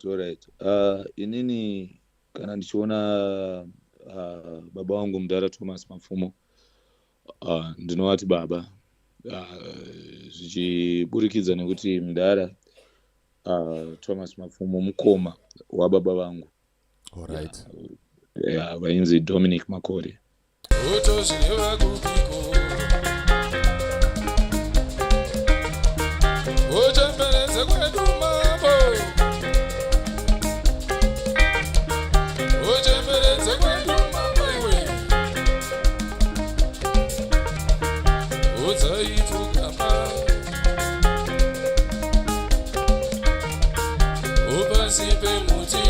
Alright, alright. Inini kana ndichiona baba vangu mudhara Thomas Mapfumo, ndinovati baba, zvichiburikidza nekuti mudhara Thomas Mapfumo mukoma wababa vangu. Alright. Yeah, vainzi Dominic Makore. Utozvireva kupiko uchemberedze kwedu mambo uchemberedze kwedu mambo iwe udzaipfugama upasi pemuti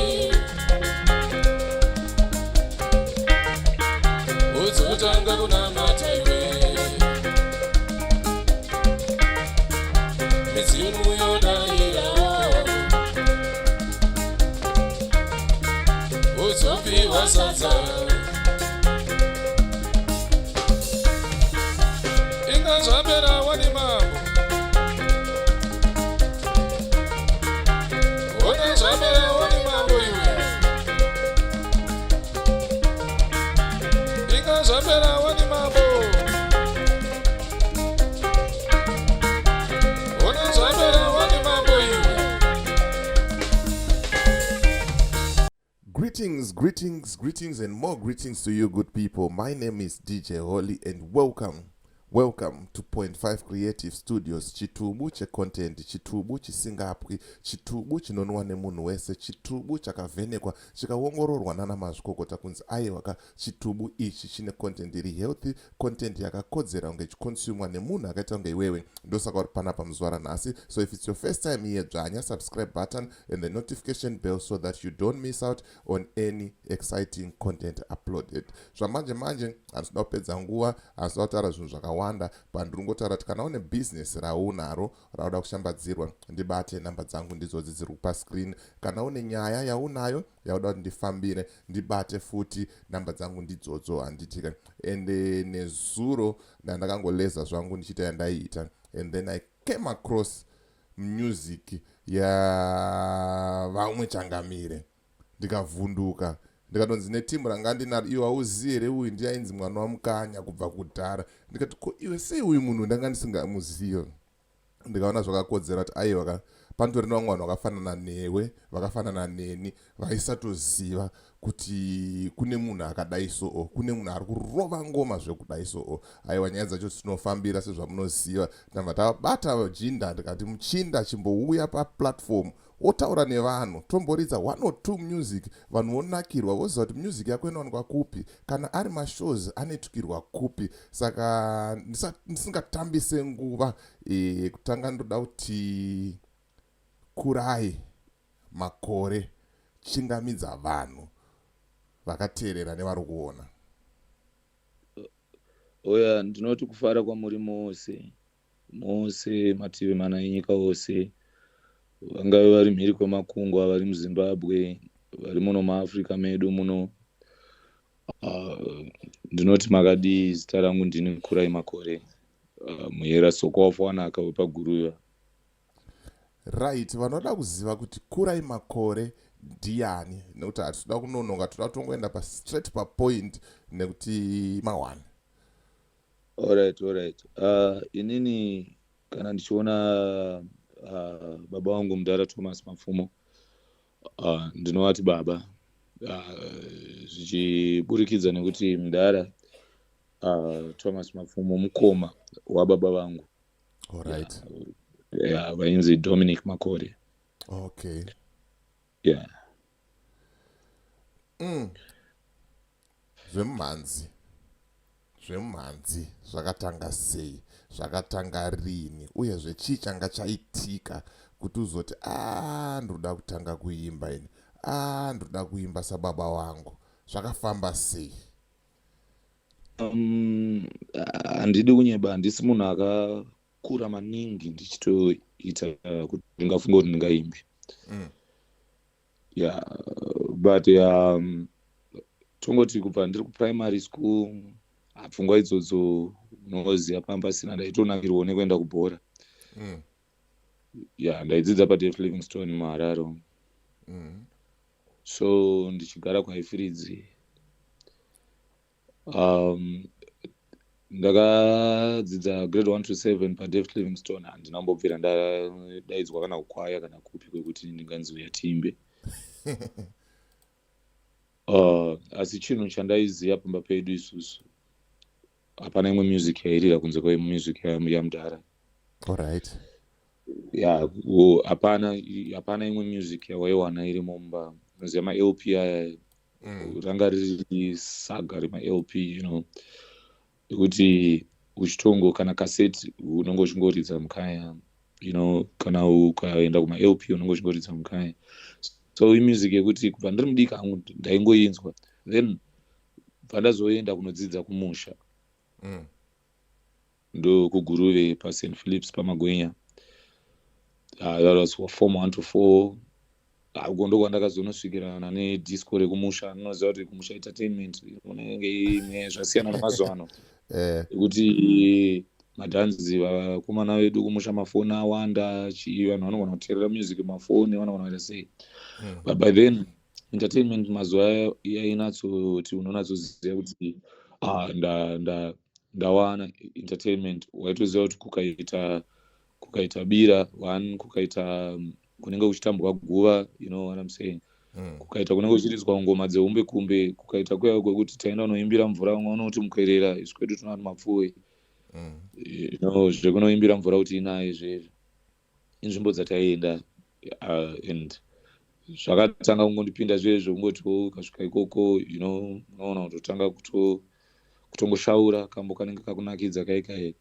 udzotanga kunamata iwe midzimu yodaira udzopiwa sadza inga zvapera wani mambo ona zvapera wani mambo iwe inga zvapera wani mambo ona zvapera wani mambo iwe. Greetings, greetings, greetings, and more greetings to you, good people. My name is DJ Holly, and welcome, welcome to Point 5 Creative Studios. Chitubu checontent, chitubu chisingapwi, chitubu chinonwa nemunhu wese, chitubu chakavhenekwa, chikaongororwa nana mazvikokota kunzi aiwa ka chitubu ichi chine content iri healthy, content yakakodzera kunge ichiconsumwa nemunhu akaita kunge iwewe. Ndosaka uri panapa muzuva ranhasi. So if it's your first time here, dzvanya subscribe button and the notification bell so that you don't miss out on any exciting content uploaded. Zvamanje manje handisida kupedza nguva, handisida kutaura zvinhu zvakawanda, but ndiri kungotaura kuti kana une business raunaro rauda kushambadzirwa, ndibate. Namba dzangu ndidzodzi dziri kupa screen. Kana une nyaya yaunayo yauda kuti ndifambire, ndibate futi, namba dzangu ndidzodzo, handitika? Ende nezuro ndandakangoleza zvangu ndichiita yandaiita, and then I came across music yavamwe changamire, ndikavhunduka, ndikatonzi netimu ranga ndinaro, "Iwe, hauzivi here uyu ndiainzi mwana waMukanya kubva kudhara?" Ndikati, "Ko iwe, sei uyu munhu ndanga ndisingamuzivi?" Ndikaona zvakakodzera kuti aiwa ka, panotori nevamwe vanhu vakafanana newe, vakafanana neni, vaisatoziva kuti kune munhu akadai soo, kune munhu ari kurova ngoma zvekudai soo. Aiwa, nyaya dzacho tinofambira sezvamunoziva. Tabva tabata jinda, ndikati, "Muchinda, chimbouya paplatform wotaura nevanhu, tomboridza one or two music, vanhu vonakirwa, voziva kuti music yako inowanikwa kupi, kana ari mashows anoitukirwa kupi." Saka ndisingatambise nguva, kutanga ndoda kuti Kurai Makore chingamidza vanhu vakateerera nevari kuona. Oya, ndinoti kufara kwamuri mose mose, mativi mana enyika ose, vangave vari mhiri kwemakungwa, vari muZimbabwe, vari muno muAfrica medu muno. Ndinoti makadii? Zita rangu ndini Kurai Makore, muyera Soko wafanaka wepaGuruva. Right, vanoda kuziva kuti Kurai Makore ndiani, nekuti hatitoda kunonoka, toda kutongoenda pastraight papoint nekuti ma1. Alright. Inini kana ndichiona baba vangu mudhara Thomas Mapfumo, ndinovati baba, zvichiburikidza nekuti mudhara Thomas Mapfumo mukoma wababa vangu. Yeah, vainzi Dominic Makore. Yeah. Zvemumhanzi zvakatanga sei? Zvakatanga rini? Uyezve chii changa chaitika kuti uzoti, "A, ndoda kutanga kuimba ini, a, ndoda kuimba sababa wangu"? Zvakafamba sei? Handidi kunyeba, handisi munhu akakura maningi ndichitoita kuti ndingafunga kuti ndingaimbi. Yeah, but tongoti kubva ndiri kuprimary school, pfungwa idzodzo, unoziva, pamba sina, ndaitonakirwawo nekuenda kubhora. Yeah, ndaidzidza paDave Livingstone muHarare. So ndichigara kwaIfiridzi. Ndakadzidza grade 1 to 7 paDavid Livingstone. Handina kumbobvira ndadaidzwa kana kukwaya kana kupi kwekuti ndinganzi uya tiimbe. Asi chinhu chandaiziva pamba pedu isusu, hapana imwe music yairira kunze kwemusic yamudhara. Alright. Ya, hapana imwe music yawaiwana irimo mumba. Unoziva maLP aya, ranga riri saga remaLP, ekuti uchitongo kana kaseti unonge uchingoridza mukaya, kana ukaenda kumaLP unonge uchingoridza mukaya. So imusic yekuti kubva ndiri mudiki hangu ndaingoinzwa. Then bva ndazoenda kunodzidza kumusha, ndokuGuruve paSt Philips paMagwenya. That was form 1 to 4. Uko ndokwandakazonosvikirana nedisco rekumusha. Ndinoziva kuti kumusha entertainment unenge imwe zvasiyana nemazuva ano, ekuti madhanzi vakomana vedu kumusha mafoni awanda, chii, vanhu vanogona kuteerera music mafoni, vanogona kuita sei. But by then entertainment mazuva yainatsoti unonatsoziva kuti ndawana entertainment. Waitoziva kuti kukaita bira one, kukaita kunenge kuchitambwa guva, you know what I'm saying? Kukaita kunenge kuchiridzwa ngoma dzeumbe kumbe, kukaita kuya kwekuti taenda kunoimbira mvura, vamwe vanoti mukerera, isu kwedu tinoti mapfuwe. Zvekunoimbira mvura kuti inaye zvezvo inzvimbo dzataienda, and zvakatanga kungondipinda zvezvo kungotiwo ukasvika ikoko, unoona kutotanga kutongoshaura kambo kanenge kakunakidza kai kai.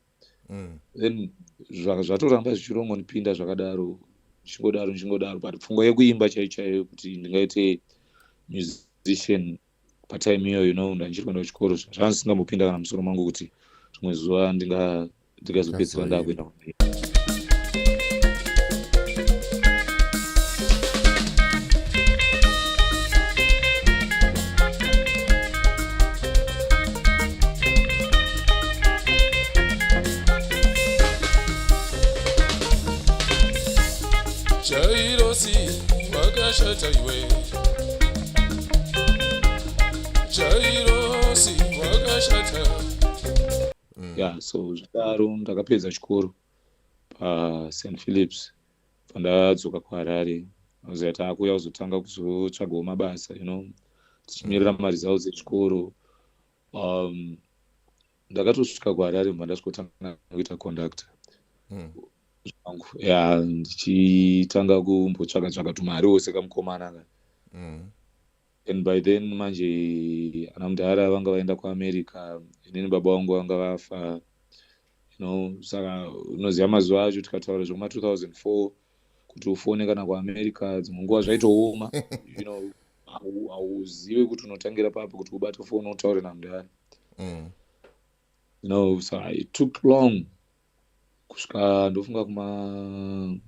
Then zvatoramba zvichirongondipinda zvakadaro, zvichingodaro zvichingodaro, but pfungwa yekuimba chaiyo chaiyo kuti ndingaite musician patime iyoyo, ndandichiri kuenda kuchikoro, zvanga zvisingambopinda kana musoro mangu kuti rimwe zuva ndingazopedzisira ndakuenda. Jairosi wakashata iwe, Jairosi wakashata. Yeah, so zvadaro ndakapedza chikoro paSt Philips, pandadzoka kuHarare uziva taakuuya kuzotanga kuzotsvagawo mabasa, tichimirira maresults echikoro. Ndakatosvika kuHarare mba ndasvikotanga kuita conductor zvangu, ya, ndichitanga kumbotsvaga tsvaga tumari sekamukomana ka. And by then manje ana mudhara vanga vaenda kuAmerica, inini baba vangu vanga vafa, saka unoziva mazuva acho tikataura zvekuma 2004 kuti ufone kana kuAmerica dzimwe nguva zvaitooma, hauzive kuti unotangira papi kuti ubate foni utaure namudhara. So it took long kusvika ndofunga kuma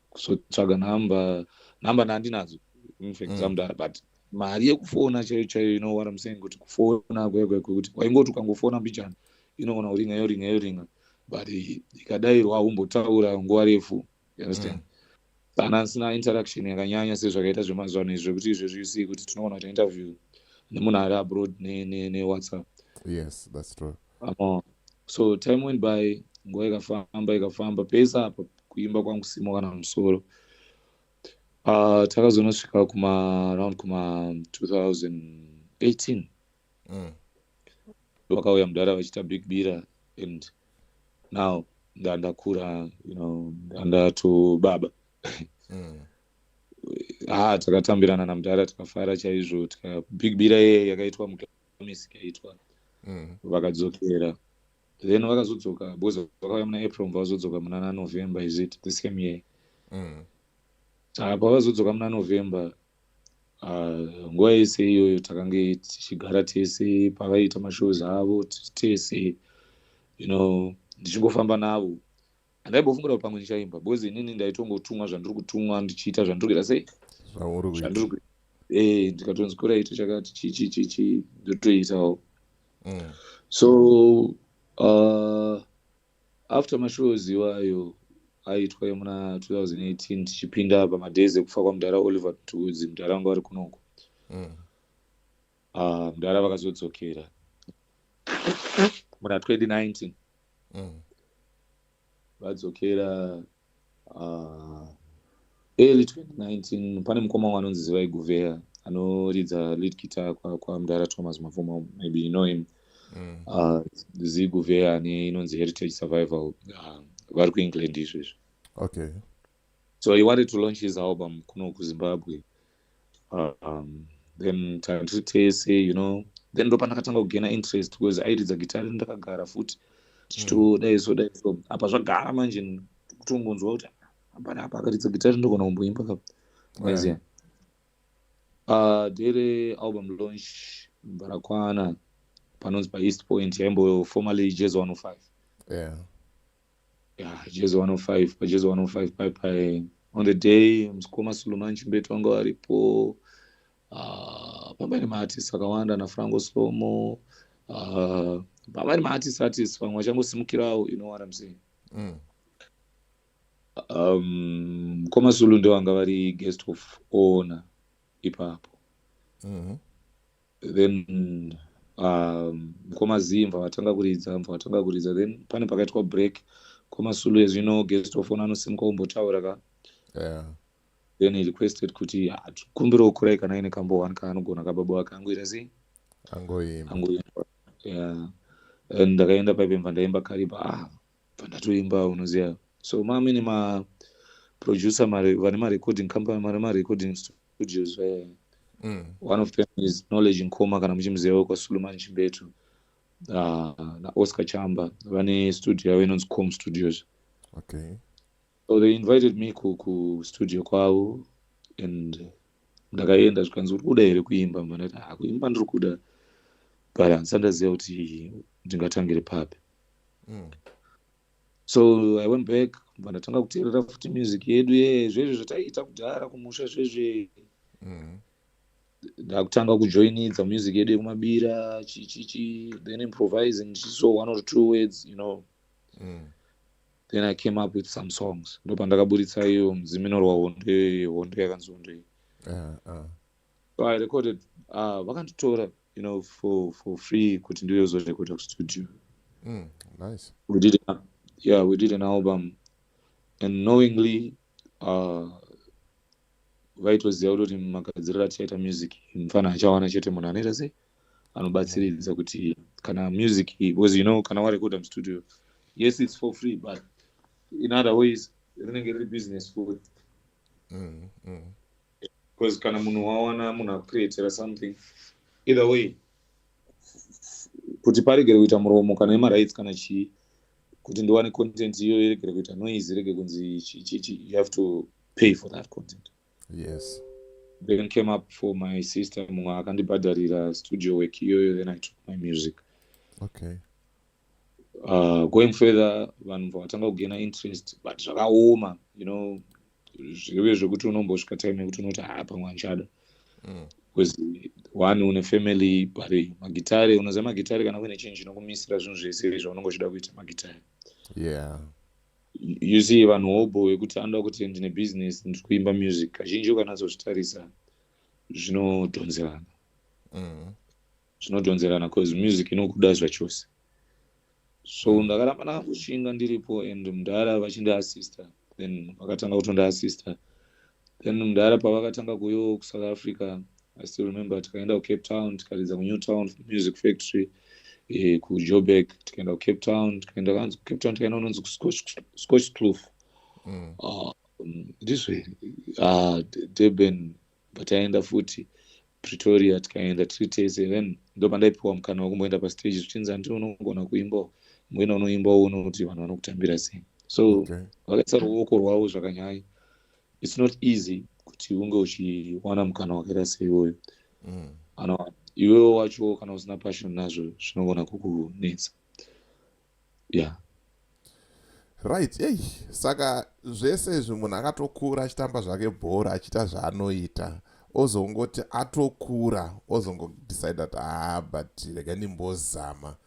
kuzotsvaga nhamba ndandinadzo in fact dzamudhara, but mari yekufona chaiyo chaiyo, you know what I'm saying, kuti kufona kwekuti waingoti ukangofona mbijana inogona kuringa, yoringa, yoringa, but ikadayirwa haumbotaura nguva refu, you understand? Sana sina interaction yakanyanya sezvakaita zvemazuva ano izvi zvekuti izvezvi you see kuti tinogona kuita interview nemunhu ari abroad neWhatsApp. Yes, that's true. So time went by, nguva ikafamba ikafamba, pese apa kuimba kwangu simo kana musoro. Takazonosvika kuma around kuma 2018, vakauya mudhara vachiita big bira, and now ndandakura, ndandato baba. Ah, takatambirana namudhara tikafara chaizvo. Big bira iyeye yakaitwa muGlamis, ikaitwa, vakadzokera. Then vakazodzoka because vakauya muna April, vazodzoka muna November, is it the same year? Saka pavazodzoka muna November, nguva yese iyoyo takange tichigara tese pavaiita mashows avo tese, ndichingofamba navo. Handaimbofungira kuti pamwe ndichaimba because inini ndaitongotumwa zvandiri kutumwa, ndichiita zvandiri kuita sei. Zvauri kuita. Zvandiri kuita, ndikatonzi kuraita chakati chi chi chi chi, ndotoitawo. So after mashows iwayo Aitwa yemuna 2018, tichipinda pamadays ekufa kwamudhara Oliver Mtukudzi. Mudhara vanga vari kunoko. Mudhara vakazodzokera muna 2019. Vadzokera early 2019, pane mukoma wangu anonzi Zivai Guvheya, anoridza lead guitar kwamudhara Thomas Mapfumo. Maybe you know him. Ziguvheya ane inonzi Heritage Survival, vari kuEngland izvezvi. So he wanted to launch his album kuno kuZimbabwe. Then tandiri tese, then ndo pandakatanga kugaina interest, because airidza gitari, ndakagara futi tichitodai so dai so. Apa zvagara manje kutongonzwa kuti hapana apa akaridza gitari, ndogona kumboimba ka, maiziya. Dere album launch Barakwana, panonzi paEast Point, yaimbo formerly Jazz 105. Yeah, Jazz 105. PaJazz 105 pai pai, on the day, mukoma Suluman Chimbetu vanga varipo. Pamba nemaartist akawanda, naFranco Slomo. Pamba nemaartist, artist vamwe vachangosimukirawo, you know what I'm saying? Mukoma Sulu ndo vanga vari guest of honor ipapo. Then mukoma Zimva vatanga kuridza, mva vatanga kuridza. Then pane pakaitwa break. Mukoma Sulu, as you know, guest of honor anosimuka kumbotaura ka. Then he requested kuti, "Ah, kumbirawo kurai kana aine kambo one kaanogona kababa wake, angoita sei?" Angoimba. Angoimba, yeah. And ndakaenda paipe, mva ndaimba Kariba. Ah, bva ndatoimba, unoziva. So mamine maproducer vane marecording company, vane marecording studios. One of them is Knowledge Nkoma, kana muchimuziva, kwaSuluman Chimbetu, naOscar Chamba, vane studio yavo inonzi Com Studios. So they invited me kustudio kwavo and ndakaenda. Zvikanzi, "Uri kuda here kuimba?" Mba ndati, "Ah, kuimba ndiri kuda, but handisati ndaziva kuti ndingatangire papi." So I went back, bva ndatanga kuteerera futi music yedu ye zvezvo zvataiita kudhara kumusha zvezve. Ndakutanga kujoinidza music yedu yekumabira, chichichi, then improvising, ndichiso one or two words. Then I came up with some songs. Ndopandakaburitsa iyo Mudziminorwa Hondo, hondo yakanzi Hondo iyi. So I recorded. Vakanditora for free kuti ndiyozorekoda kustudio. Nice. We did, yeah, we did an album, and knowingly, vaitoziva kutoti magadziriro atichaita music, mufana achawana chete munhu anoita sei, anobatsiridza kuti kana music, because kana warekoda mustudio, yes, it's for free, but in other ways rinenge riri business futi, because kana munhu wawana munhu akucreatera something, either way, kuti paregere kuita muromo kana emarights kana chii, kuti ndiwane content iyoyo iregere kuita noise, irege kunzi chi, you have to pay for that content. Then came up for my sister, mumwe akandibhadharira studio work iyoyo. Then I took my music. Going further, vanhu vatanga kugaina interest, but zvakaoma, zvive zvekuti unombosvika time yekuti unoti, "Ha, pamwe handichada," because one, une family, but magitare, unoziva magitare, kana kuine chinhu chinokumisira zvinhu zvese zvaunenge uchida kuita, magitare. You see, vanhu hobo vekuti anoda kuti ndine business, ndiri kuimba music, kazhinji ukanatsozvitarisa zvinodhonzerana. Zvinodhonzerana because music inokuda zvachose. So ndakaramba ndakangoshinga ndiripo, and mudhara vachindiasista. Then vakatanga kutondiasista. Then mudhara pavakatanga kuyo kuSouth Africa, I still remember tikaenda kuCape Town, tikaridza kuNew Town Music Factory, kuJoburg. Tikaenda kuCape Town, tikaenda kanzi kuCape Town, tikaenda kunonzi kuScotch Kloof. Ndizvo here? Durban, bataenda futi Pretoria, tikaenda tiri tese. Then ndopandaipiwa mukana wekumboenda pastage, zvichinzi, "Handi unogona kuimbawo, mboenda unoimbawo, uno kuti vanhu vanokutambira sei." So vakaisa ruoko rwavo zvakanyanya. It's not easy kuti unge uchiwana mukana wakaita seiwoyo. Ana iwewo wacho, kana usina passion nazvo, zvinogona kukunetsa, yeah. Right, ei, saka zvese izvi, munhu akatokura achitamba zvake bhora, achiita zvaanoita, ozongoti atokura, ozongodecida kuti, "Ah, but rega ndimbozama."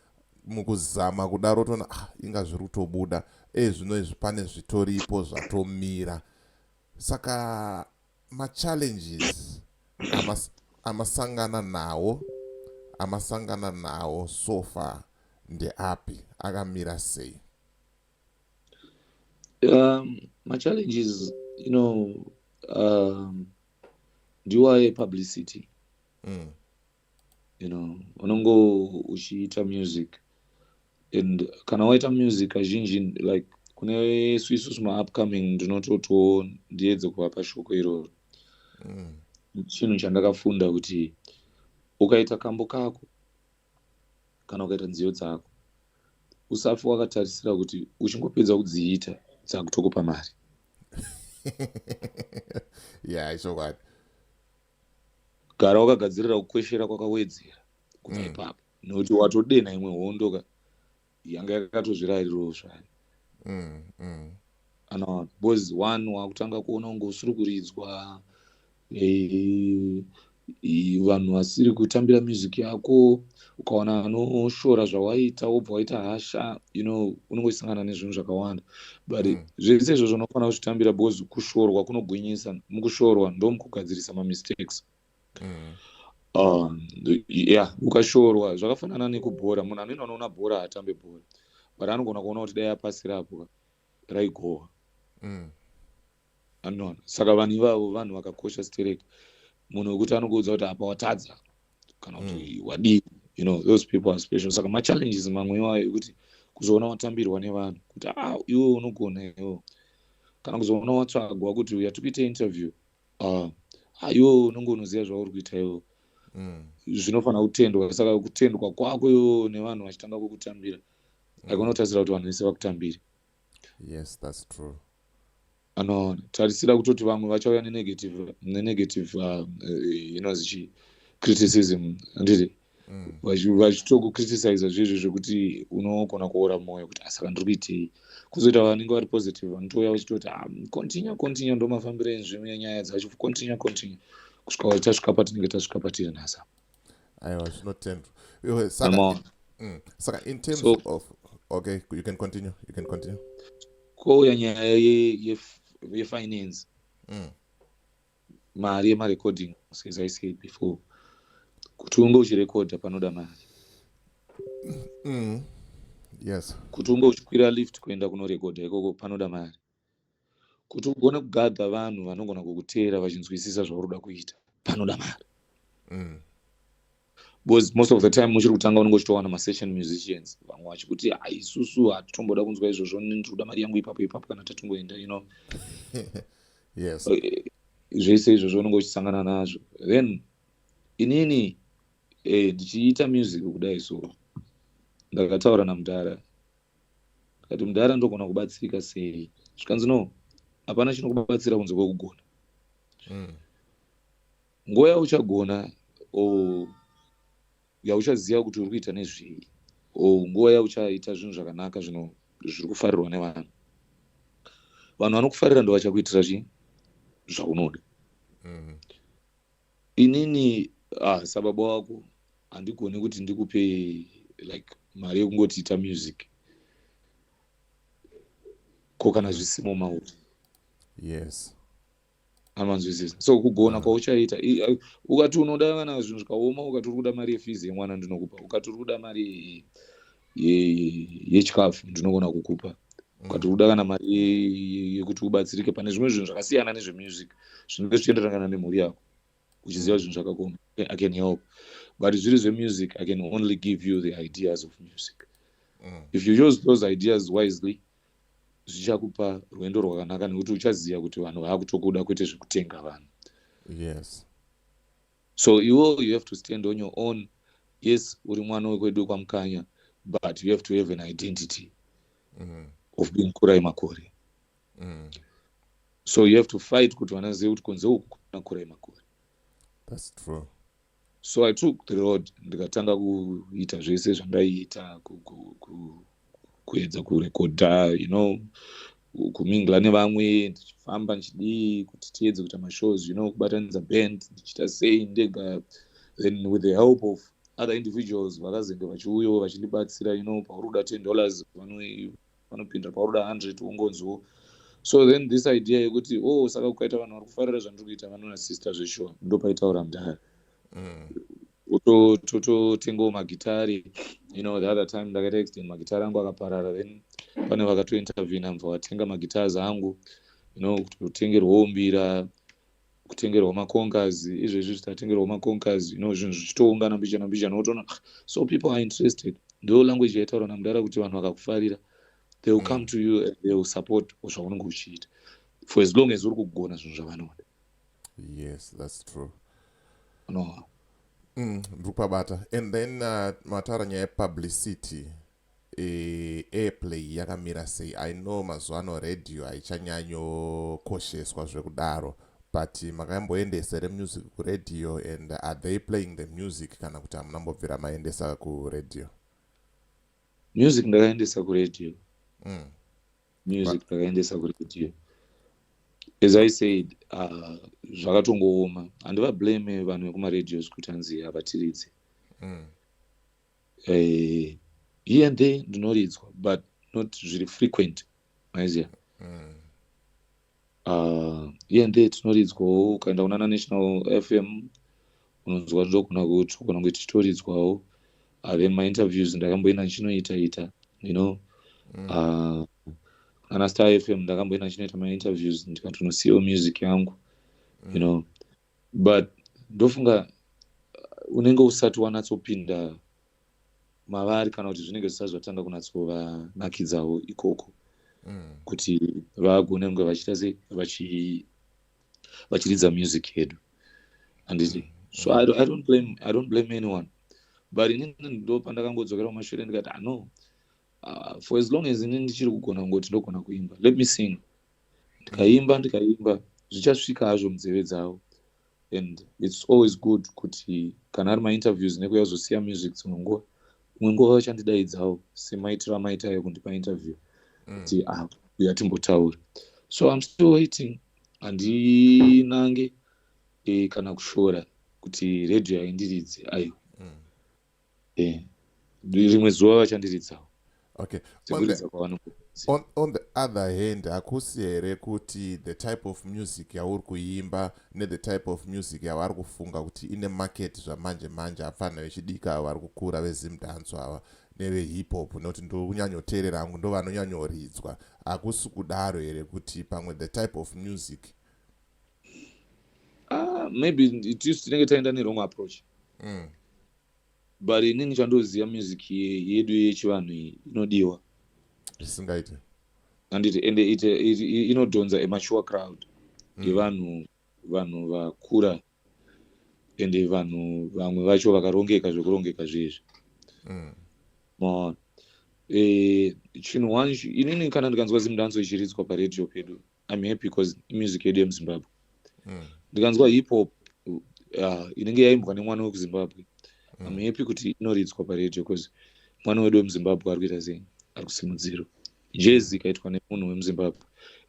Mukuzama kudaro toona, ah, inga zviri kutobuda e zvino izvi, pane zvitoripo zvatomira. Saka machallenges amasangana nawo so far ndeapi? Akamira sei? My challenges ndiwa yepublicity. Unongo uchiita music, and kana waita music kazhinji, like kune isusu maupcoming, ndinototowo ndiedze kuvapa shoko iroro. Chinhu chandakafunda kuti ukaita kambo kako kana ukaita nziyo dzako, usafi wakatarisira kuti uchingopedza kudziita dzakutokupa mari. Yeah, ichokwadi. Gara wakagadzirira kukweshera kwakawedzera kubva ipapo, nekuti watodenha imwe hondo ka yanga yakatozvirayirirawo zvayo. Anoona, because one, wakutanga kuona kunge usiri kuridzwa, vanhu vasiri kutambira music yako. Ukawana anoshora zvawaita, wobva waita hasha. Unenge uchisangana nezvinhu zvakawanda, but zvese izvozvo unofanira kuzvitambira, because kushorwa kunogwinyisa. Mukushorwa ndomukugadzirisa mamistakes. Yeah, ukashorwa, zvakafanana nekubhora. Munhu anoenda unoona bhora haatambe bhora, but anogona kuona kuti dai apasirapo raigohwa. Anoona. Saka vanhu ivavo vanhu vakakosha stereki. Munhu wekuti anokuudza kuti apa watadza kana kuti wadii, those people are special. Saka machallenges mamwe iwayo ekuti kuzoona watambirwa nevanhu kuti, "Ah, iwe unogona iwe," kana kuzoona watsvagwa kuti uya tikuite interview, ah, iwe unonge unoziva zvauri kuita iwe. Zvinofanira kutendwa. Saka kutendwa kwako iwewo nevanhu vachitanga kukutambira, haikona kutarisira kuti vanhu vese vakutambire. Yes, that's true. Anoona, tarisira kutoti vamwe vachauya nenegative inonzi chi criticism, handiti? Vachitokukriticiza zvezvo zvekuti unogona kuora mwoyo kuti, "Saka ndiri kuitei?" Kuzoita vanenge vari positive, vanotouya vachitoti, "Ah, continue, continue, ndo mafambiro enzvimbo yenyaya dzacho. Continue, continue," kusvika tasvika patinenge tasvika patiri nhasi. Aiwa, zvinotendwa. Iwe, saka saka in terms of, okay, you can continue, you can continue. Kouya nyaya yefinance. Mari yemarecording, as I said before, kuti unge uchirekodha panoda mari. Kuti unge uchikwira lift kuenda kunorekodha ikoko panoda mari. Kuti ugone kugadha vanhu vanogona kukuteera vachinzwisisa zvauri kuda kuita panoda mari. Because most of the time muchiri kutanga, unenge uchitowana masession musicians, vamwe vachikuti, "Ah, isusu hatitomboda kunzwa izvozvo, ndiri kuda mari yangu ipapo ipapo kana tatongoenda." Zvese izvozvo unenge uchisangana nazvo. Then inini, ndichiita music kudai, so ndakataura namudhara, ndikati, "Mudhara, ndogona kubatsirika sei?" Zvikanzi, "No, hapana chinokubatsira kunze kwekugona. Nguva yauchagona o yauchaziva kuti uri kuita nezvei, o nguva yauchaita zvinhu zvakanaka, zvino zviri kufarirwa nevanhu, vanhu vanokufarira ndo vachakuitira chii zvaunoda." Inini, ah, sababa wako handigoni kuti ndikupe like mari yekungoti ita music, ko kana zvisimo mauri. Amanzwisisa? So kugona kwauchaita, ukati unoda, kana zvinhu zvikaoma, ukati uri kuda mari yefizi yemwana, ndinokupa. Ukati uri kuda mari yechikafu, ndinogona kukupa. Ukati uri kuda kana mari yekuti ubatsirike pane zvimwe zvinhu zvakasiyana nezvemusic zvinenge zvichienderana kana nemhuri yako, uchiziva zvinhu zvakakoma, I can help. But zviri zvemusic, I can only give you the ideas of music. If you use those ideas wisely, zvichakupa rwendo rwakanaka, nekuti uchaziva kuti vanhu vaakutokuda, kwete zvekutenga vanhu. So iwo you have to stand on your own. Yes, uri mwana wekwedu kwaMukanya, but you have to have an identity of being Kurai Makore. So you have to fight kuti vanazive kuti kunze uku kuna Kurai Makore. That's true. So I took the road, ndikatanga kuita zvese zvandaiita, kuedza kurekodha, kumingla nevamwe, ndichifamba, ndichidii, kuti tiedze kuita mashows, kubatanidza band, ndichiita sei ndega. Then with the help of Other individuals vakazenge vachiuyawo vachindibatsira, pauri kuda $10 vanopinda, pauri kuda 100 ungonzwo. So then this idea yekuti, oh, saka kukaita vanhu vari kufarira zvandiri kuita, vanoassista zveshuwa, ndopaitaura mudhara. Tototengawo magitari. The other time ndakaita accident, magitari angu akaparara. Then pane vakatointervena, mubva vatenga magitars angu, kutotengerwawo mbira, kutengerwa macongas. Izvezvi zvitatengerwa macongas, zvinhu zvichitoungana mbichana mbichana, wotoona. So people are interested. Ndo language yaitaurwa namudara kuti vanhu vakakufarira, they will come to you and they will support zvaunenge uchiita for as long as uri kugona zvinhu zvavanoda. Yes, that's true. No. Ndiri kupabata. And then mataura nyaya yepublicity, airplay yakamira sei? I know mazuva ano radio haichanyanyokosheswa zvekudaro, but makamboendesa here music kuradio, and are they playing the music, kana kuti hamuna mbobvira maendesa kuradio? Music ndakaendesa kuradio. Music ndakaendesa kuradio. As I said, zvakatongooma. Handivablame vanhu vekumaradios kuti hanzi havatiridze. Here and there ndinoridzwa, but not zviri frequent, maiziya. Here and there tinoridzwawo. Ukaenda kunana National FM unonzwa, ndogona kutogona kunge tichitoridzwawo. Then mainterviews ndakamboenda ndichinoita ita. Ana Star FM ndakamboenda ndichinoita mainterviews, ndikatonosiyawo music yangu. But ndofunga unenge usati wanatsopinda mavari, kana kuti zvinenge zvisati zvatanga kunatsovanakidzawo ikoko kuti vagone kunge vachiita sei, vachiridza music yedu, handiti? So I don't blame anyone, but inini ndo pandakangodzokera kumashure ndikati, ah, no, for as long as inini ndichiri kugona kungoti ndogona kuimba, let me sing. Ndikaimba, ndikaimba, zvichasvika hazvo munzeve dzavo. And it's always good kuti kana ari mainterviews nekuya kuzosiya music, dzimwe nguva, imwe nguva vachandidaidzawo semaitiro amaita ayo kundipa interview kuti, ah, uya timbotaura. So I'm still waiting. Handinange kana kushora kuti redhiyo haindiridzi, aiwa. Rimwe zuva vachandiridzawo sekuridza kwavanongoridza. On the other hand, hakusi here kuti the type of music yauri kuimba nethe type of music yavari kufunga kuti ine market zvamanje manje, hapfana vechidiki ava vari kukura veZimdancehall ava nevehip hop, nekuti ndokunyanyoteerera hangu, ndo vanonyanyoridzwa, hakusi kudaro here kuti pamwe the type of music? Ah, maybe itisu tinenge taenda newrong approach. But inini chandoziva, music yedu yechivanhu iyi inodiwa. Zvisingaite. Handiti? Ende inodhonza amature crowd yevanhu, vanhu vakura, ende vanhu vamwe vacho vakarongeka zvekurongeka zvezvi. Maona, chinhu one, inini kana ndikanzwa Zimdancehall ichiridzwa paredhiyo pedu, I'm happy because imusic yedu yemuZimbabwe. Ndikanzwa hip hop inenge yaimbwa nemwana wekuZimbabwe, I'm happy kuti inoridzwa paredhiyo because mwana wedu wemuZimbabwe ari kuita sei, ari kusimudzirwa. Jazz ikaitwa nemunhu wemuZimbabwe,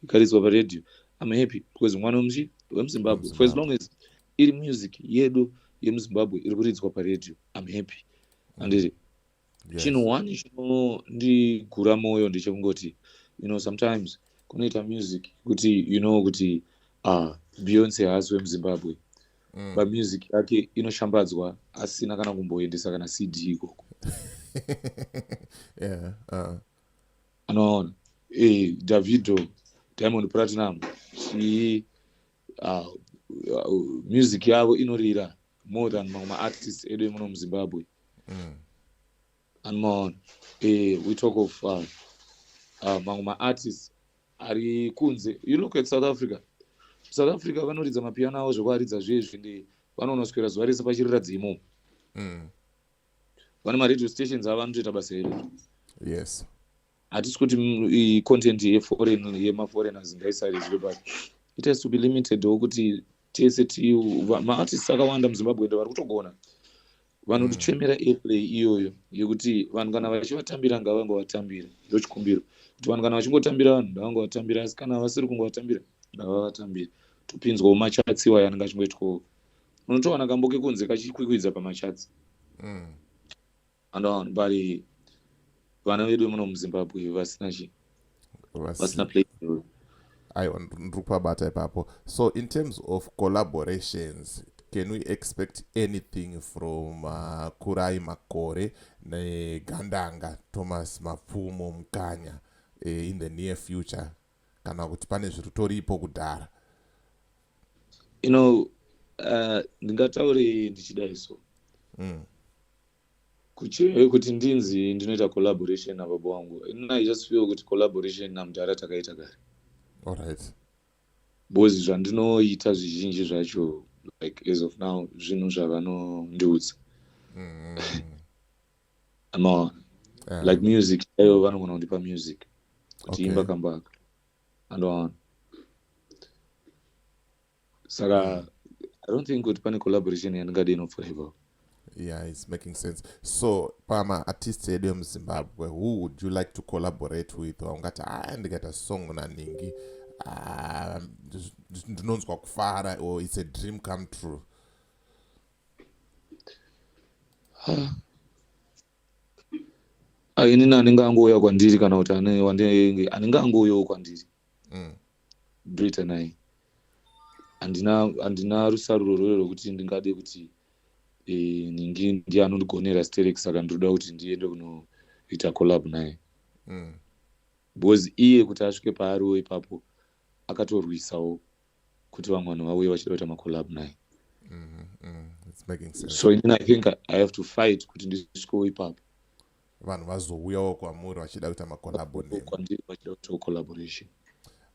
ikaridzwa paredhiyo, I'm happy because mwana wemuZimbabwe. For as long as iri music yedu yemuZimbabwe iri kuridzwa paredhiyo, I'm happy, handiti? Yes. Chinhu one chinondigura mwoyo ndechekungoti, sometimes kunoita music kuti, kuti Beyonce haasi wemuZimbabwe, but music yake inoshambadzwa asina kana kumboendesa kana CD ikoko. Anoona, Davido, Diamond Platinum, chii, music yavo inorira more than mamwe maartists edu emuno muZimbabwe. Anomaona, we talk of mamwe maartists ari kunze. You look at South Africa. South Africa vanoridza mapiano avo zvekuaridza zvezvi, ndi vanonoswera zuva rese pachirira dzimo. Vane maradio stations avo, vanotoita basa iroro. Hatisi kuti content yeforeign, yemaforeigners ngaisaridzwe, but it has to be limited wo kuti tese maartists akawanda muZimbabwe ende vari kutogona, vanotichemera airplay iyoyo yekuti vanhu kana vachivatambira ngavangovatambira. Ndochikumbiro kuti vanhu kana vachingotambira, vanhu ngavangovatambira, asi kana vasiri kungovatambira, ngavavatambire. Topinzwawo macharts iwayo anenge achingoitwawo. Unotowana kambo kekunze kachikwikwidza pamacharts. Andoona, but vana vedu muno muZimbabwe vasina chi vasina play. Aiwa, ndiri kupabata ipapo. So in terms of collaborations, can we expect anything from Kurai Makore neGandanga Thomas Mapfumo Mukanya in the near future, kana kuti pane zviri toripo kudhara? Ndingataure ndichidai so, kuti ndinzi ndinoita collaboration nababa vangu, inini I just feel kuti collaboration namudhara takaita kare. Because zvandinoita zvizhinji zvacho, like as of now, zvinhu zvavanondiudza. Amaona? Yeah. Like music chaiyo, vanogona kundipa music kuti imba kambaka, andoona. Saka I don't think kuti pane collaboration yandingadi inopfuura ipapo. Yeah, it's making sense. So pama-artists edu emuZimbabwe, who would you like to collaborate with? Waungati, "Aya, ndikaita song naningi, ah, ndinonzwa kufara," or it's a dream come true? Ah, inini anenge angouya kwandiri, kana kuti anenge angouyawo kwandiri, ndoita naye. Handina rusaruro rwero rwekuti ndingade kuti ningi ndiye anondigonera sterek, saka ndinoda kuti ndiende kunoita collab naye, because iye kuti asvike paariwo ipapo, akatorwisawo kuti vamwe vanhu vauye vachida kuita macollab naye. It's making sense. So inini I think I have to fight kuti ndisvikewo ipapo. Vanhu vazouyawo kwamuri vachida kuita macollabo nemi. Kwandiri vachida kuitawo collaboration.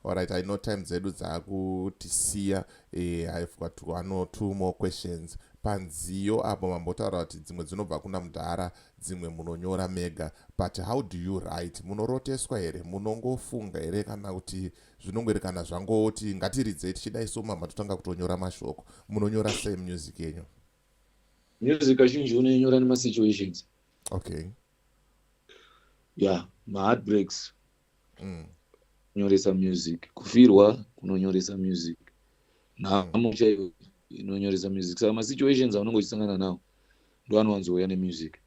Alright, I know time dzedu dzaakutisiya. I've got one or two more questions. Panziyo apo mambotaura kuti dzimwe dzinobva kuna mudhara, dzimwe munonyora mega, but how do you write? Munoroteswa here? Munongofunga here, kana kuti zvinongori kana zvangoti ngatiridzei tichidai, so mama totanga kutonyora mashoko? Munonyora sei music yenyu? Music kazhinji unoinyora nemasituations. Yeah, maheartbreaks kunyoresa music, kufirwa kunonyoresa music, nhamo chaiyo inonyoresa music. Saka masituations aunenge uchisangana nawo ndo anowanzouya nemusic.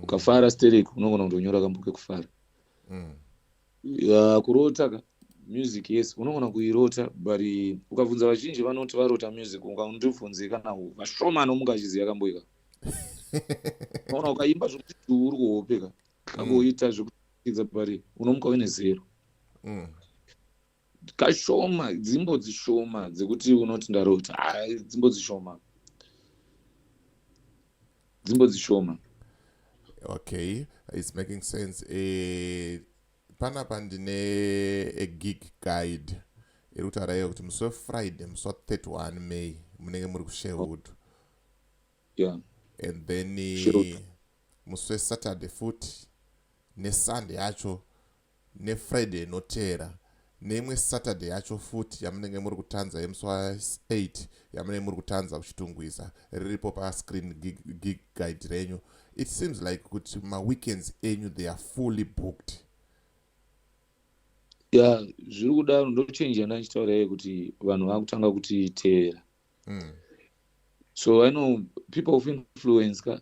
Ukafara sterek, unogona kundonyora kambo kekufara. Ya, kurota ka music, yes, unogona kuirota, but ukabvunza vazhinji vanoti varota music, ungandibvunze kana vashoma anomuka achiziva kamboika. Unoona ukaimba zvokuti uri kuhope ka, kangoita zvekuidza, but unomuka uine zero. Kashoma, dzimbo dzishoma dzekuti unoti ndarota. Hai, dzimbo dzishoma, dzimbo dzishoma. Okay, it's making sense. Panapa ndine a gig guide iri kutaura iyo kuti musi weFriday, musi wa31 May, munenge muri kuSherwood. And then Sherwood. Musi weSaturday futi, neSunday yacho, neFriday inoteera, neimwe Saturday yacho futi yamunenge muri kutanza, yemusi wa8 yamunenge muri kutanza kuChitungwiza. Riripo pascreen gig guide renyu. It seems like kuti maweekends enyu, they are fully booked. Ya, zviri kudaro. Ndochange yandandichitaura iye kuti vanhu vakutanga kutiteera. So I know people of influence ka,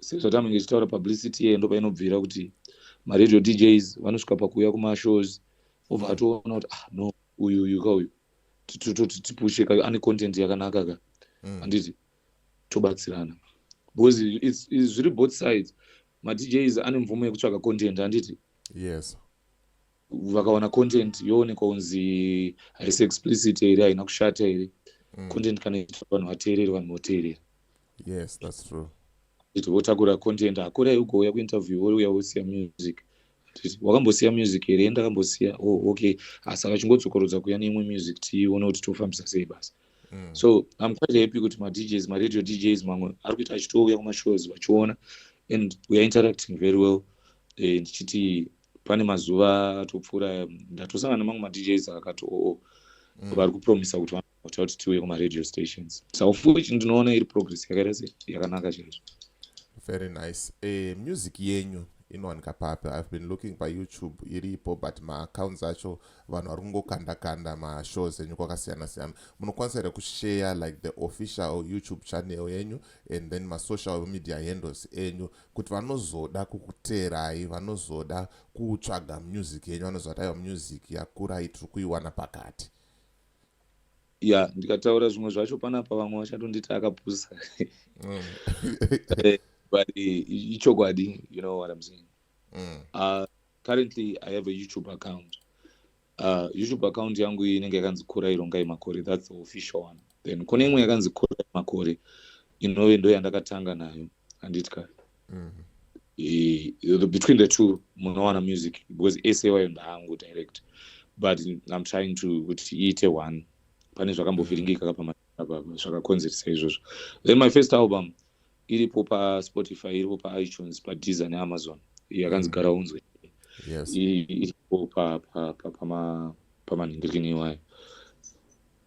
sezvatamenge tichitaura, publicity iye ndo painobvira kuti maradio DJs vanosvika pakuuya kumashows, obva atoona kuti, "Ah, no, uyu uyu ka uyu, tototi tipushe ka, ane content yakanaka ka." Handiti tobatsirana? Because it's zviri both sides. MaDJs ane mvumo yekutsvaka content, handiti? Yes. Vakawana content yoonekwa kunzi haisi explicit here, haina kushata here, content kana ichita vanhu vateereri, vanhu voteerera. Yes, that's true. Kuti votakura content, hakurai ugouya kuinterview, wouya wosiya music. Handiti wakambosiya music here? Ndakambosiya. Oh, okay, asi akachingodzokorodza kuuya neimwe music, tione kuti tofambisa sei basa. So I'm quite happy kuti maDJs, maradio DJs mamwe ari kuita achitouya kumashows vachiona, and we are interacting very well. Ndichiti pane mazuva atopfuura ndatosangana nemamwe maDJs akati oo, vari kupromisa kuti vanoita kuti tiuye kumaradio stations. So of which ndinoona iri progress yakaita se yakanaka chaizvo. Very nice. Music yenyu Inowanika papi? I've been looking paYouTube, iripo, but maaccounts acho vanhu vari kungokanda kanda mashows enyu kwakasiyana siyana. Munokwanisa here kushare like the official YouTube channel yenyu and then masocial media handles enyu, kuti vanozoda kukuteerai, vanozoda kutsvaga music yenyu, vanozoti, "Aiwa, music yaKurai tiri kuiwana pakati"? Ya, ndikataura zvimwe zvacho panapa, vamwe vachatonditi akapusa. But ichokwadi, you know what I'm saying? Currently I have a YouTube account. YouTube account yangu inenge yakanzi Kurai Rongai Makore. That's the official one. Then kune imwe yakanzi Kurai Makore, inove ndo yandakatanga nayo, handiti ka? Between the two munowana music, because ese wayo ndangu direct, but I'm trying to kuti iite one. Pane zvakambovhiringika apa zvakakonzeresa izvozvo. Then my first album iripo paSpotify, iripo paItunes, paDeezer neAmazon, yakanzi Gara Unzwe. Iripo pamanhingirikini iwayo,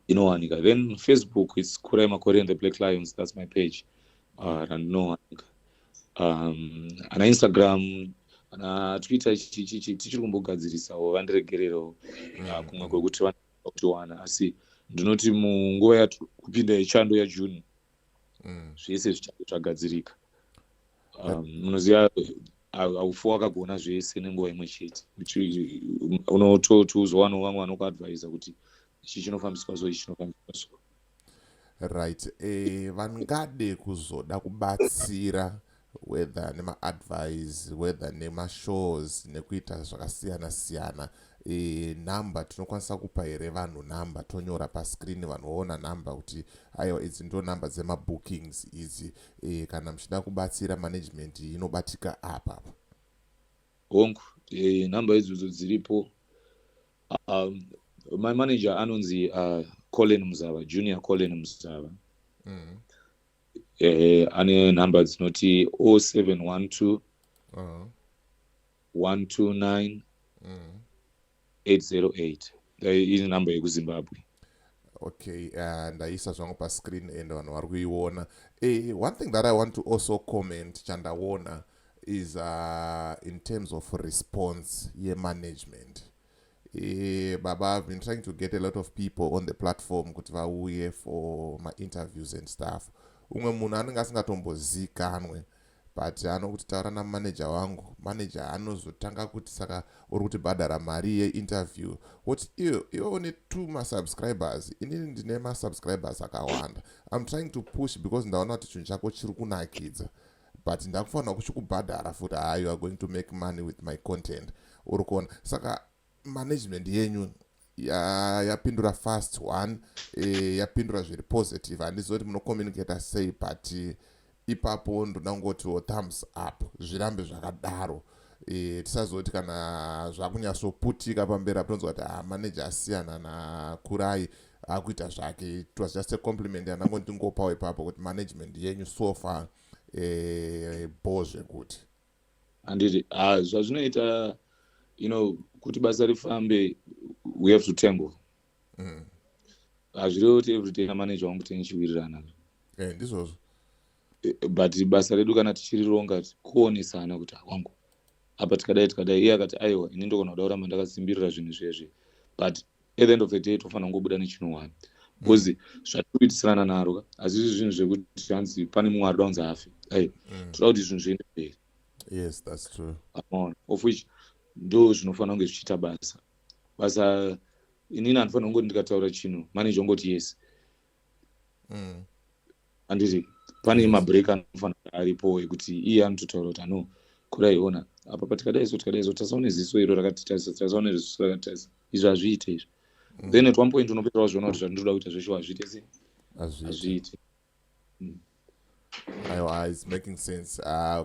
inowanika. Then Facebook is Kurai Makore and the Black Lions. That's my page randinowanika. Ana Instagram, ana Twitter, tichiri kumbogadzirisawo, vandiregererewo. Kumwe kwekuti vanotiwana, asi ndinoti munguva yatikupinda yechando yaJune, zvese zvichange zvagadzirika. Munoziva, haufi wakagona zvese nenguva imwe chete. Unototi uzowanawo vamwe vanokuadvisa kuti ichi chinofambiswa so, ichi chinofambiswa so. Right. Vangade kuzoda kubatsira, whether nemaadvice, whether nemashows, nekuita zvakasiyana siyana, namba tinokwanisa kupa here vanhu namba, tonyora pascreen, vanhu voona namba kuti, aiwa, idzi ndo namba dzemabookings idzi, kana muchida kubatsira management inobatika apa? Hongu, nhamba idzodzo dziripo. My manager anonzi Colin Muzava Junior, Colin Muzava. Ane nhamba dzinoti 0712 129 808. Iri nhamba yekuZimbabwe. Okay, ndaisa zvangu pascreen and vanhu vari kuiona. One thing that I want to also comment chandaona is in terms of response yemanagement. Baba, I've been trying to get a lot of people on the platform kuti vauye for mainterviews and stuff. Umwe munhu anenge asingatombozikanwe, but anokuti, "Taura namanager wangu." Manager anozotanga kuti, "Saka uri kutibhadhara mari yeinterview?" Woti, "Iyo iwe une two masubscribers, inini ndine masubscribers akawanda. I'm trying to push because ndaona kuti chinhu chako chiri kunakidza, but ndakufanira kuchikubhadhara futi." "Ha, you are going to make money with my content." Uri kuona? Saka management yenyu yapindura fast one, yapindura zviri positive. Handizoti munocommunicata sei, but ipapo ndoda kungotiwo thumbs up, zvirambe zvakadaro. Tisazoti kana zvakunyatsoputika pamberi apo tonzwa kuti, "Ah, manager asiyana naKurai, akuita zvake." It was just a compliment yandango ndingopawo ipapo kuti management yenyu so far bo zvekuti. Handiti? Ah, zvazvinoita, kuti basa rifambe, we have to tango. Hazvirevi kuti everyday namanager wangu tenichiwirirana. Ndizvozvo. But basa redu kana tichirironga, kuonesana kuti, "Wangu, apa tikadai, tikadai." Iye akati, "Aiwa, ini ndogona kuda kuramba ndakasimbirira zvinhu zvezve," but at the end of the day tofanira kungobuda nechinhu one, because zvatiri kuitisirana naro ka, hazvisi zvinhu zvekuti hanzi pane mumwe ari kuda kunzi afe. Ai, toda kuti zvinhu zviende mberi. Yes, that's true. Amaona? Of which ndo zvinofanira kunge zvichiita basa. Basa, inini handifanira kungoti ndikataura chinhu, manager ongoti yes. Handiti pane mabreak anofanira aripo ekuti iye anototaura kuti, "Ano, Kurai, ona apa patikadai so, tikadai so, tasaone ziso iro rakatitarisa, tasaone ziso rakatitarisa, izvi hazviite izvi." Then at one point unopera wazviona kuti zvandinoda kuita zvesho hazviite sei? Hazviiti. Hazviiti. Aiwa, it's making sense.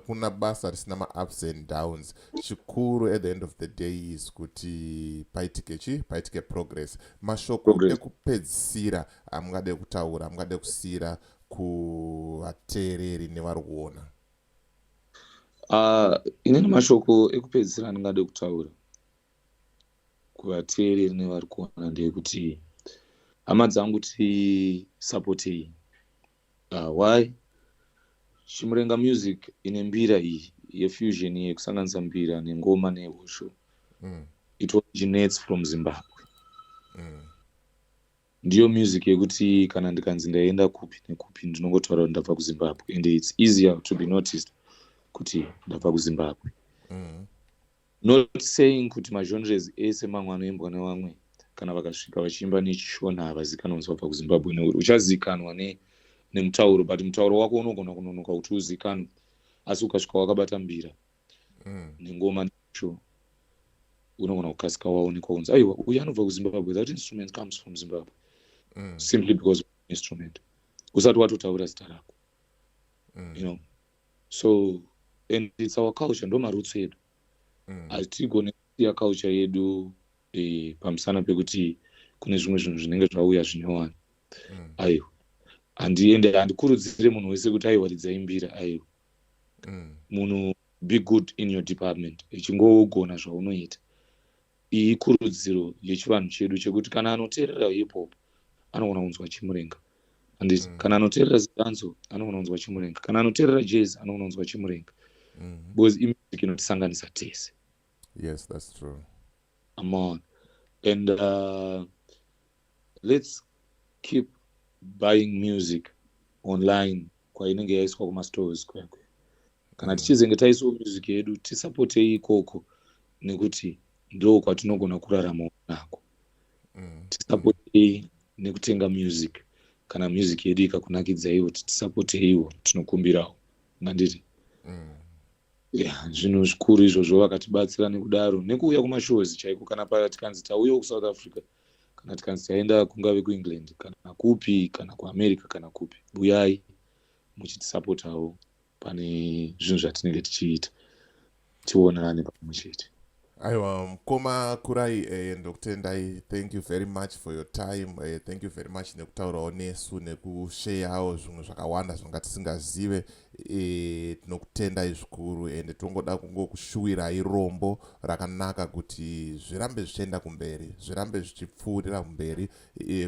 Kuna basa risina ma-ups and downs. Chikuru at the end of the day is kuti paitike chi paitike progress. Mashoko Progress. ekupedzisira amungade kutaura, amungade kusiyira kuvateereri nevari kuona? Inini mashoko ekupedzisira andingade kutaura kuvateereri nevari kuona ndeyekuti, hama dzangu, tisapotei. Why Chimurenga music ine mbira iyi. yefusion yekusanganisa mbira nengoma nehosho, it originates from Zimbabwe. Ndiyo music yekuti kana ndikanzi ndaenda kupi nekupi, ndinongotaura kuti ndabva kuZimbabwe, and it's easier to be noticed kuti ndabva kuZimbabwe. Not saying kuti magenres ese mamwe anoimbwa nevamwe, kana vakasvika vachiimba nechiShona, havazikanwa kunzi vabva kuZimbabwe, nekuti uchazikanwa nemutauro, but mutauro wako unogona kunonoka kuti uzikanwe, asi ukasvika wakabata mbira nengoma nesho, unogona kukasika waonekwa kunzi, "Aiwa, uyu anobva kuZimbabwe. That instrument comes from Zimbabwe," simply because of instrument, usati watotaura zita rako. So and it's our culture, ndo maroots edu. Hatigone kusiya culture yedu pamusana pekuti kune zvimwe zvinhu zvinenge zvauya zvinyowani. Aiwa, handiende, handikurudzire munhu wese kuti, "Aiwa, ridzai mbira." Aiwa. Munhu, be good in your department, ichingogona zvaunoita. Iyi kurudziro yechivanhu chedu chekuti kana anoteerera hip hop anogona kunzwa chimurenga, handiti? Kana anoteerera zimdancehall anogona kunzwa chimurenga, kana anoteerera jazz anogona kunzwa chimurenga, because imusic inotisanganisa tese. Yes, that's true. I'm on. And let's keep buying music online kwainenge yaiswa kumastores kwekwe. Kana tichizenge taisawo music yedu, tisapotei ikoko, nekuti ndo kwatinogona kurarama nako. Tisapotei nekutenga music. Kana music yedu ikakunakidzaiwo, tisapoteiwo, tinokumbirawo, nganditi? Yeah, zvinhu zvikuru izvozvo. Vakatibatsira nekudaro, nekuuya kumashows chaiko, kana tikanzi tauyawo kuSouth Africa, kana tikanzi taenda kungave kuEngland, kana kupi, kana kuAmerica, kana kupi, uyai muchitisapotawo pane zvinhu zvatinenge tichiita, tionane pamwe chete. Aiwa, mukoma Kurai, ndokutendai. Thank you very much for your time. Thank you very much nekutaurawo nesu, nekusheyawo zvimwe zvakawanda zvanga tisingazive. Tinokutendai zvikuru, ende tongoda kungokushuwirai rombo rakanaka kuti zvirambe zvichienda kumberi, zvirambe zvichipfuurira kumberi.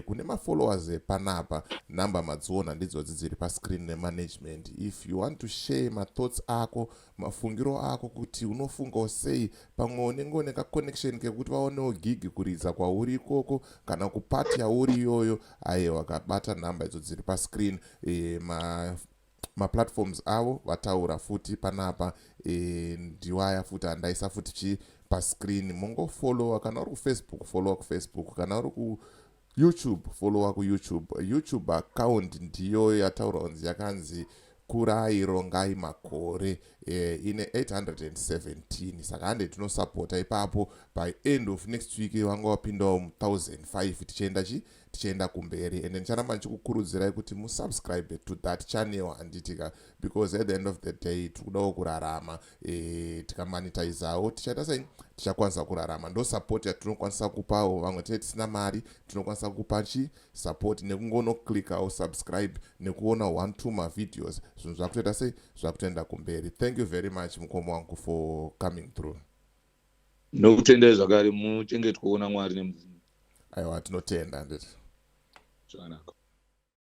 Kune mafollowers epanapa, namba madziona ndidzodzi dziri pascreen nemanagement. If you want to share mathoughts ako, mafungiro ako, kuti unofungawo sei, pamwe unenge une kaconnection kekuti vaonewo gig kuridza kwauri ikoko, kana kupati yauri iyoyo, aiwa, kabata nhamba idzo dziri pascreen. Ma platforms avo vataura futi panapa, ndiwaya futi andaisa futi chi pascreen. Mungofollowa. Kana uri kuFacebook, followa kuFacebook. Kana uri kuYouTube, followa kuYouTube. YouTube account ndiyo yataurwa kunzi yakanzi Kurai Rongai Makore, ine 817. Saka hande tinosapota ipapo. By end of next week vanga vapindawo mu1005, tichienda chi tichienda kumberi. Ende ndicharamba ndichikukurudzirai kuti musubscribe to that channel, handitika? Because at the end of the day tiri kudawo kurarama. Tikamonetizawo, tichaita sei? Tichakwanisa kurarama. Ndo support yatinokwanisa kupawo vamwe. Tee tisina mari, tinokwanisa kupa chi support nekungonoclickawo subscribe, nekuona one two mavideos. Zvinhu zvakutoita sei? Zvakutoenda kumberi. Thank you very much, mukoma wangu, for coming through. Nokutendai zvakare. Muchengetwawo naMwari nemudzimu. Aiwa, tinotenda, nditi. Zvakanaka.